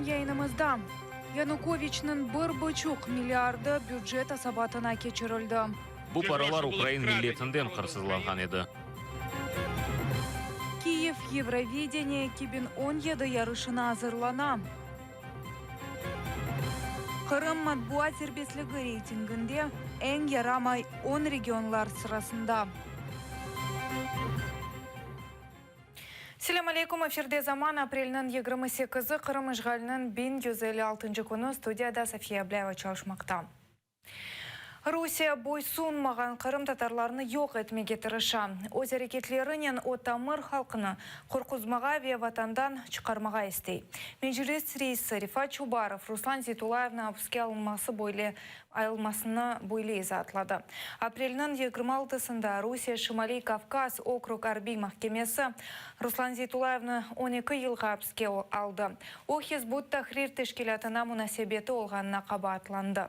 yayınımızda, Yanukoviçniñ bir buçuq milliardı bücet esabatına keçirildi. Bu paralar ukrain milletinden qırsızlanğan edi. Kiyev Yevrovideniye 2017 yarışına azırlana. Qırım matbuat serbestligi reytinginde eñ yaramay on regionlar sırasında. Selâm aleyküm, efirde Zaman, aprelniñ 28-i, Qırım işğaliniñ 1156-ncı künü, studiyada Safiye Ablâyeva çalışmaqta. Rusiye boysunmağan qırımtatarlarnı yoq etmege tırışa. Öz areketlerinen o tamır halqını qorquzmağa ve vatandan çıqarmağa istey. Meclis reisi Refat Çubarov Ruslan Zeytullayevniñ apiske alınması böyle ayılmasını böyle izaatladı. Aprelniñ 26-sında Rusiye Şimaliy Kavkaz okrug arbiy mahkemesi Ruslan Zeytullayevni 12 yılğa apiske aldı. O, Hizb ut-Tahrir teşkilâtına munasebeti olğanına qabaatlandı.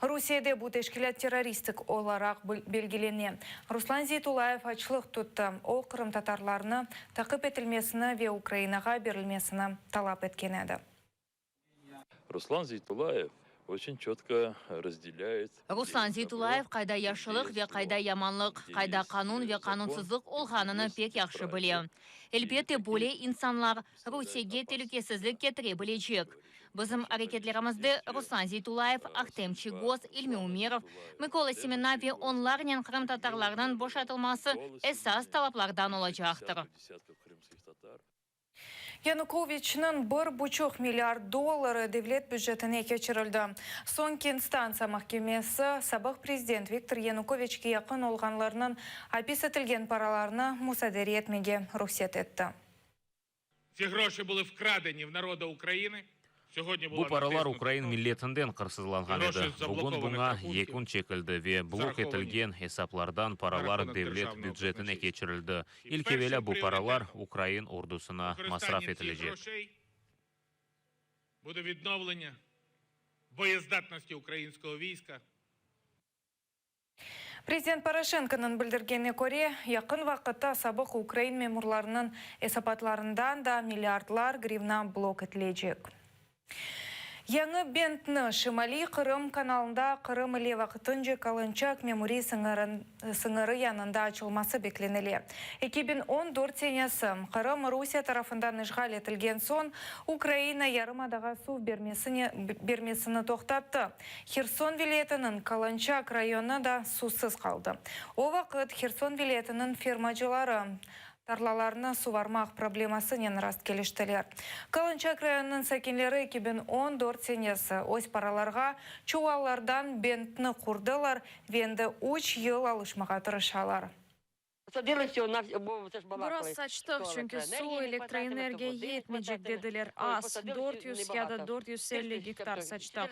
Rusiyede bu teşkilât terroristik olaraq belgilene. Ruslan Zeytullayev açlıq tuttı. O, qırımtatarlarnı taqip etilmesini ve Ukrainağa berilmesini talap etken edi. Ruslan Zeytullayev oçün çotko razdelâet. Ruslan Zeytullayev qayda yahşılıq ve qayda yamanlıq, qayda qanun ve qanunsızlıq olğanını pek yahşı bile. Elbette, böyle insanlar Rusiyege telükesizlik ketire bilecek. Bizim areketlerimizde Ruslan Zeytullayev, Ahtem Çiygoz, İlmi Umerov, Mıkola Semena ve onlarnen qırımtatarlarnıñ boşatılması esas talaplardan olacaqtır. Yanukoviçniñ bir buçuq milliard dolları devlet bücetine keçirildi. Soñki instantsiya mahkemesi sabıq prezident Viktor Yanukoviçke yaqın olğanlarnıñ apis etilgen paralarını musadere etmege ruhset etti. Tsi groşi bulı vkradeni v naroda Ukrainı, sogodni Bu bula paralar natisnuta ukrain knopka milletinden qırsızlanğan edi. Groşi Bugün zablokovanih buña rahunkiv yekün çekildi ve blok zarahovanih etilgen esaplardan na paralar rahunok devlet državnogo bücetine kaznacheystva. keçirildi. İ İlk evelâ perşim bu paralar prioritetom ukrain ordusına vikoristanniє masraf tsih etilecek. groşey bude vidnovleniє boyezdатності ukrainskogo viyska. Prezident Poroşenkonıñ bildirgenine köre, yaqın vaqıtta sabıq ukrain memurlarınıñ esabatlarından da milliardlar grivna blok etilecek. Yañı bentni Şimaliy Qırım kanalında Qırım ile vaqtınca Kalançak memuriy sıñırı yanında açılması beklenile. 2014 senesi Qırım Rusiye tarafından işğal etilgen soñ Ukraina yarımadağa suv bermesini toqtattı. Herson vilâyetiniñ Kalançak rayonı da suvsız qaldı. O vaqıt Herson vilâyetiniñ fermacıları tarlalarnı suvarmaq problemasınen rastkeliştiler. Kalançak rayonınıñ sakinleri 2014 senesi öz paralarğa çuvallardan bentni qurdılar ve endi üç yıl alışmağa tırışalar. Biraz saçtıq, çünki suv, elektroenergiya yetmeycek, dediler. Az, 400 ya da 450 gektar saçtıq.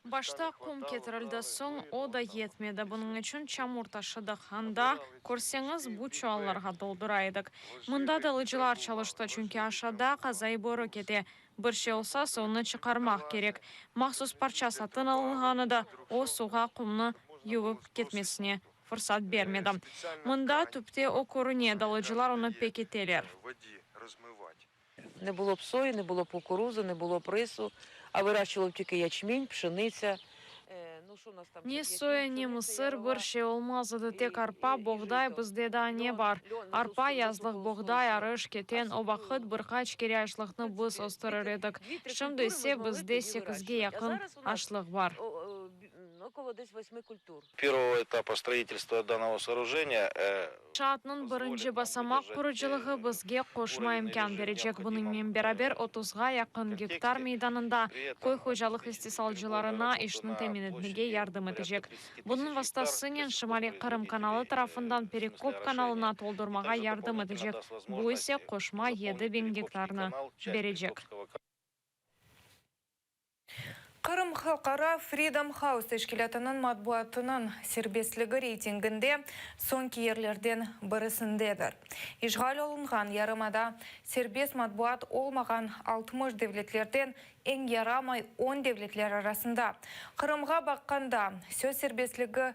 Başta qum ketirildi, soñ o da yetmedi, bunıñ içün çamur taşıdıq. Anda, körseñiz, bu çuvallarğa toldura edik. Mında dalıcılar çalıştı, çünki aşağıda qazaiy boru kete. Bir şey olsa, suvnı çıqarmaq kerek. Mahsus parça satın alınğanı da o suvğa qumnı yuvıp ketmesine fırsat bermedi. Mında tüpte o körüne, dalıcılar onı pekiteler. Ne bulo b soyi, ne bulo b kukuruzı, ne bulo b risu, a vıraşçuvali tiki yaçmen, pşenıtsâ. Ne soya, ne mısır, bir şey olmaz edi, tek arpa, boğday, bizde daa ne bar? Arpa, yazlıq boğday, arış, keten, o vaqıt bir qaç kere aşlıqnı biz östürir edik, şimdi ise bizde sekizge yaqın aşlıq bar. İnşaatnıñ birinci basamaq qurucılığı bizge qoşma imkân berecek, bunıñnen beraber otuzğa yaqın gektar meydanında köy hocalıq istisalcılarına işni temin etmege yardım etecek. Bunıñ vastasınen Şimaliy Qırım kanalı tarafından Perekop kanalına toldurmağa yardım etecek, bu ise qoşma 7000 gektarnı berecek. Qırım halqara Freedom House teşkilâtınıñ matbuatınıñ serbestligi reytinginde soñki yerlerden birisindedir. İşğal olunğan yarımada serbest matbuat olmağan 60 devletlerden eñ yaramay on devletler arasında. Qırımğa baqqanda, söz serbestligi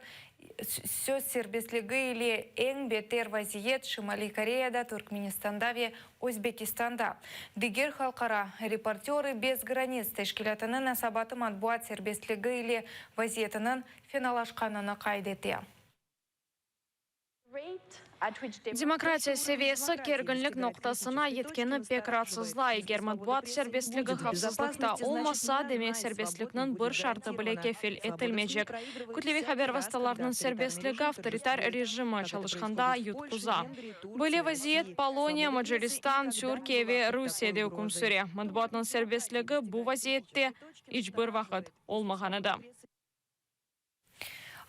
söz serbestligi ile eñ beter vaziyet Şimaliy Koreyada, Turkmenistanda ve Özbekistanda. Diger halqara Reportörı bez granits teşkilâtınıñ esabatı matbuat serbestligi ile vaziyetiniñ fenalaşqanını qayd ete. Demokratiya seviyesi kerginlik noqtasına yetkeni pek raatsızlay. Eger matbuat serbestligi havfsızlıqta olmasa, demek serbestlikniñ bir şartı bile kefil etilmeycek. Kütleviy haber vastalarınıñ serbestligi avtoritar rejimi çalışqanda yutquza. Böyle vaziyet Poloniya, Macaristan, Türkiye ve Rusiyede üküm süre. Matbuatnıñ serbestligi bu vaziyette iç bir vaqıt olmağan edi.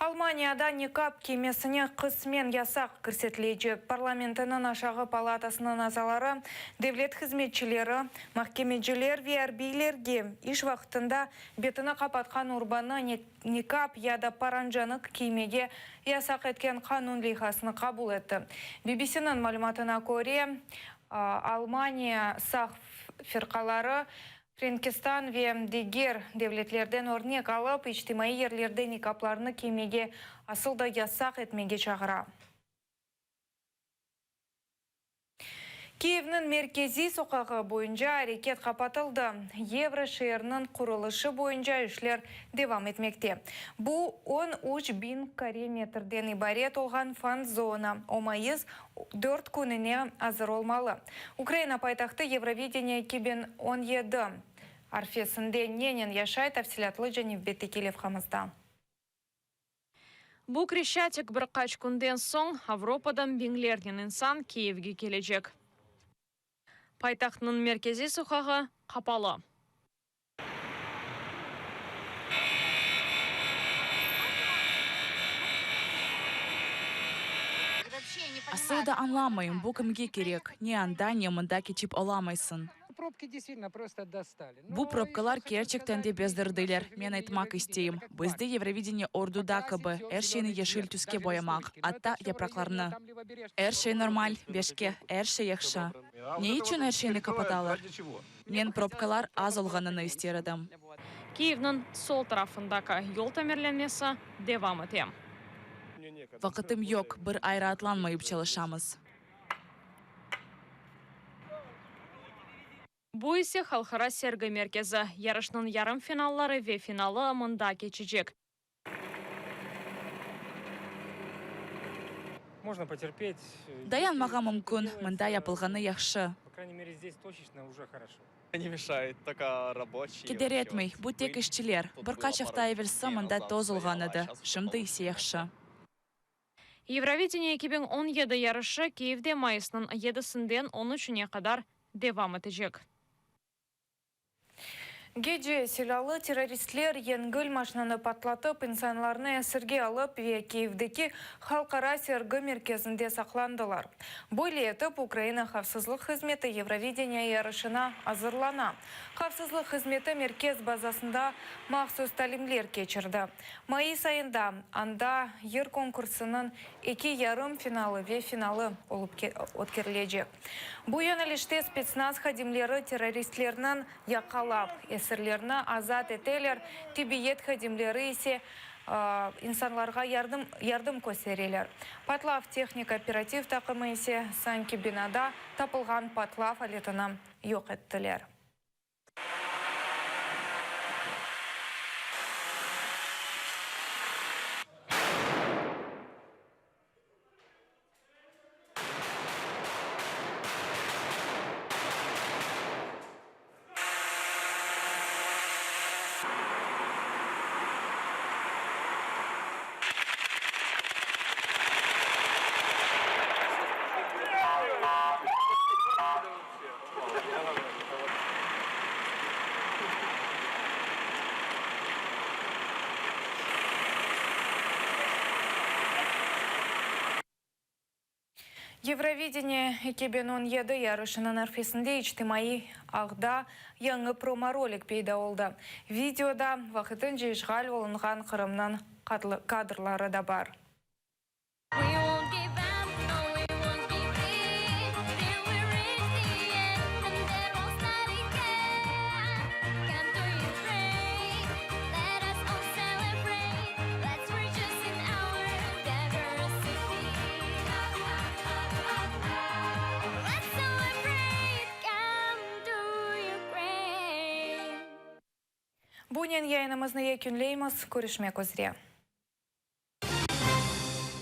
Almaniyada niqap kiymesine qısmen yasaq kirsetilecek. Parlamentiniñ aşağı palatasınıñ azaları devlet hızmetçileri, mahkemeciler ve arbiylerge iş vaqtında betini qapatqan urbanı, niqap ya da parancanı kiymege yasaq etken qanun leyhasını qabul etti. BBC-niñ malümatına köre, Almaniya sağ firqaları Frenkistan ve diger devletlerden örnek alıp, içtimaiy yerlerde niqaplarnı kiymege asıl da yasaq etmege çağıra. Kiyevniñ merkeziy soqağı boyunca areket qapatıldı. Yevro şeeriniñ qurulışı boyunca işler devam etmekte. Bu, 13 biñ kare metrden ibaret olğan fan-zona, o mayıs dört kününe azır olmalı. Ukraina paytahtı Yevrovideniye 2017 arfesinde nenen yaşay, tafsilâtlıca nevbetteki levhamızda. Bu Kreşçatik bir qaç künden soñ Avropadan biñlernen insan Kiyevge kelecek. Paytahtnıñ merkeziy soqağı qapalı. Asıl da añlamayım, bu kimge kerek, ne anda, ne mında keçip olamaysıñ. Bu probkalar kerçekten de bezdirdiler. Men aytmaq isteyim, bizde Yevrovideniye orduda kibi, er şeyni yeşil tüske boyamaq, atta yapraqlarnı. Er şey normal, beşke, er şey yahşı. Ne içün er şeyni qapatalar? Men probkalar az olğanını ister edim. Kiyevniñ sol tarafındaki yol tamirlenmesi devam ete. Vaqıtım yoq, bir ay raatlanmayıp çalışamız. Bu ise Halqara sergi merkezi. Yarışnıñ yarım finalları ve finalı mında keçecek. Можно потерпеть. Dayanmağa mümkün, mında yapılğanı yahşı. По крайней мере, здесь точечно уже хорошо. Не мешает, только рабочие. Keder etmey, bu tek işçiler. Bir qaç afta evelsi mında toz olğan edi, şimdi ise yahşı. Yevrovideniye 2017 yarışı Kiyevde mayısnıñ yedisinden 13-üne qadar devam etecek. Gece silâlı terroristler yengil maşinanı patlatıp, insanlarnı esirge alıp ve Kiyevdeki Halqara sergi merkezinde saqlandılar. Böyle etip Ukraina havfsızlıq hızmeti Yevrovideniye yarışına azırlana. Havfsızlıq hızmeti merkez bazasında mahsus talimler keçirdi. Mayıs ayında anda yır konkursınıñ eki yarım finalı ve finalı olıp ötkerilecek. Bu yönelişte spetsnaz hadimleri terroristlerniñ yaqalap, esirlerni azat eteler, tibbiyet hadimleri ise insanlarğa yardım yardım köstereler. Patlav tehnika operativ taqımı ise sanki binada tapılğan patlav aletini yoq ettiler. Yevrovideniye 2017 yarışınıñ arfesinde içtimaiy. Ağda yañı promorolik peyda oldı. Videoda vaqtınca işğal olunğan Qırımnıñ kadrları da bar. Bunen yayınımıznı yekünleymiz. Körüşmek üzre.